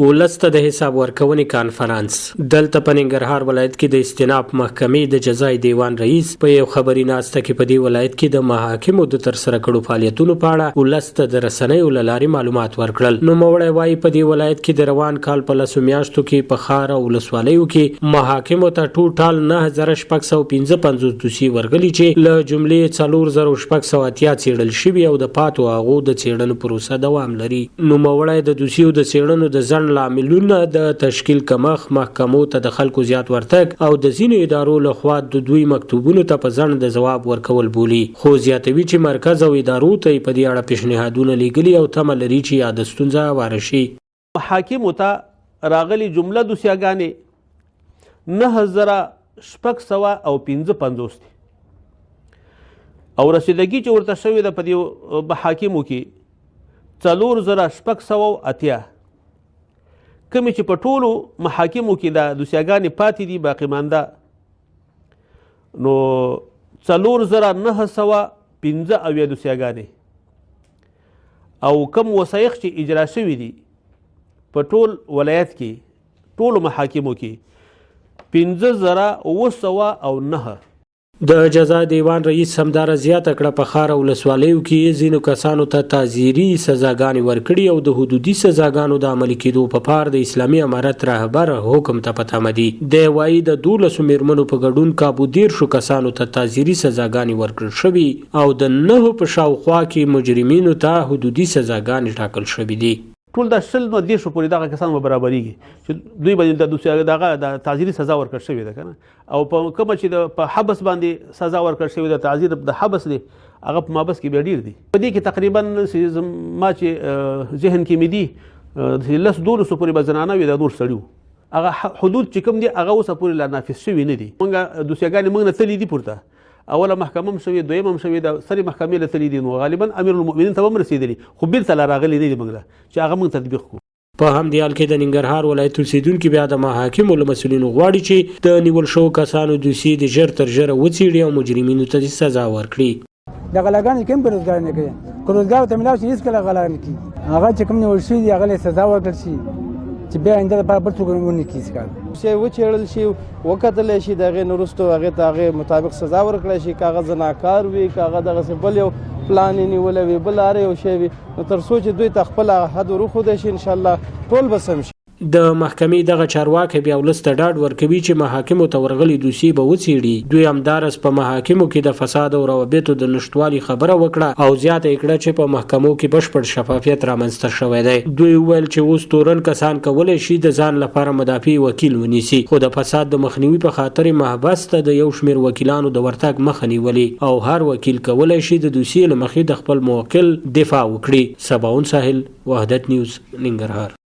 ولس ته د حساب ورکونې کانفرنس دلته په ننګرهار ولایت کې د استیناف محکمې د جزای دیوان رئیس په یو خبري ناسته کې په دې ولایت کې د محاکمو د ترسره کړو فعالیتونو په اړه ولس ته د رسنیو له لارې معلومات ورکړل. نوموړی وايي، په دې ولایت کې د روان کال په لسو میاشتو کې په ښار او ولسوالیو کې محاکمو ته ټوټال 9655 دوسیې ورغلي چې له جملې یې 4680 څېړل شوي او د پاتو هغو د څېړنو پروسه دوام لري. نوموړی د دوسیو د څېړنو د ځنډ لاملونه د تشکیل کمښت، محکمو ته د خلکو زیات ورتګ او د ځینو ادارو له خوا د دوی مکتوبونو ته په ځنډ د ځواب ورکول بولي، خو زیاتوي چې مرکز او ادارو ته یې په دې اړه پېشنهادونه لېږلي او تمه لري چې یاده ستونزه هواره شي. محاکمو ته راغلي جمله دوسیهګانې 9655 دي او رسیدګي چې ورته شوې ده په دې محاکمو کې 4680 کومې چې په ټولو محاکمو کې دا دوسیاګانې پاتې دي باقي مانده نو 4975 دوسیاګانې او کم وثایق چې اجرا شوي دي په ټول ولایت کې ټولو محاکمو کې 5709. د جزا دیوان رئیس همداراز زیاته کړه، په ښار او ولسوالیو کې یې ځینو کسانو ته تعزیري سزاګانې ورکړي او د حدودي سزاګانو د عملي کېدو په پار د اسلامي امارت رهبر حکم ته په تمه دي. دی وايي، د دولسو مېرمنو په ګډون کابو دېرشو کسانو ته تعزیري سزاګانې ورکړل شوي او د نهو په شاوخوا کې مجرمینو ته حدودي سزاګانې ټاکل شوې دي. ټول دا 20 نو 30 پورې دغه کسان به برابرېږي چې دوی باندې د دوسیه دغه د تعزیري سزا ورکړ شوې ده کنه او په کومه چې د په حبس باندې سزا ورکړ شوې ده تعزیر د حبس دی هغه په محبس کې بیا ډیر دي. په دې کې تقریبا ما چې ذهن کې مې دي لس دولسو پورې به زنانه وي دا نور سړي وو. هغه حدود چې کوم دي هغه اوسه پورې لا نافذ شوي نه دي. مونږ دوسیهګانې مونږ نه تللي دي پورته، اوله محکمه هم شوې، دویمه هم شوې ده، سترې محکمې له تللي دي، نو غالبا امیرالمؤمنین ته هم رسېدلي خو بېرته لا راغلي نه دي موږ له چې هغه موږ تطبیق کړو. په همدې حال کې د ننګرهار ولایت اوسېدونکي بیا د محاکمو له مسؤلینو غواړي چې د نیول شوو کسانو دوسیې دې ژر تر ژره وڅېړي او مجرمینو ته دې سزا ورکړي. د غلاګانې کوم په روزګار نه کوي، که روزګار ورته ملاو شي هېڅکله غلا نه کېږي. هغه چې کوم نیول شوي دي هغه له سزا ورکړل شي چې بیا آینده لپاره بل څوک ونه کړي هېڅ کار. دوسیه وڅېړل شي، وکتل شي، د هغې نه وروسته هغې ته هغې مطابق سزا ورکړل شي، که هغه زناکار وي، که هغه دغسې بل یو پلان یې نیولی وي، بل هر یو شی وي، نو تر څو چې دوی ته خپل هغه حد وروښودی شي انشاءالله ټول به سم شي. د محکمې دغه چارواکی بیا ولس ته ډاډ ورکوي چې محاکمو ته ورغلې دوسیې به وڅېړي. دوی همداراز په محاکمو کې د فساد او روابطو د نشتوالي خبره وکړه او زیاته یې کړه چې په محکمو کې بشپړ شفافیت رامنځته شوی دی. دوی وویل چې اوس تورن کسان کولی شي د ځان لپاره مدافع وکیل ونیسي، خو د فساد د مخنیوي په خاطر یې محبس ته د یو شمېر وکیلانو د ورتګ مخه نیولې او هر وکیل کولی شي د دوسیې له مخې د خپل موکل دفاع وکړي. سباوون ساحل، وحدت نیوز، ننګرهار.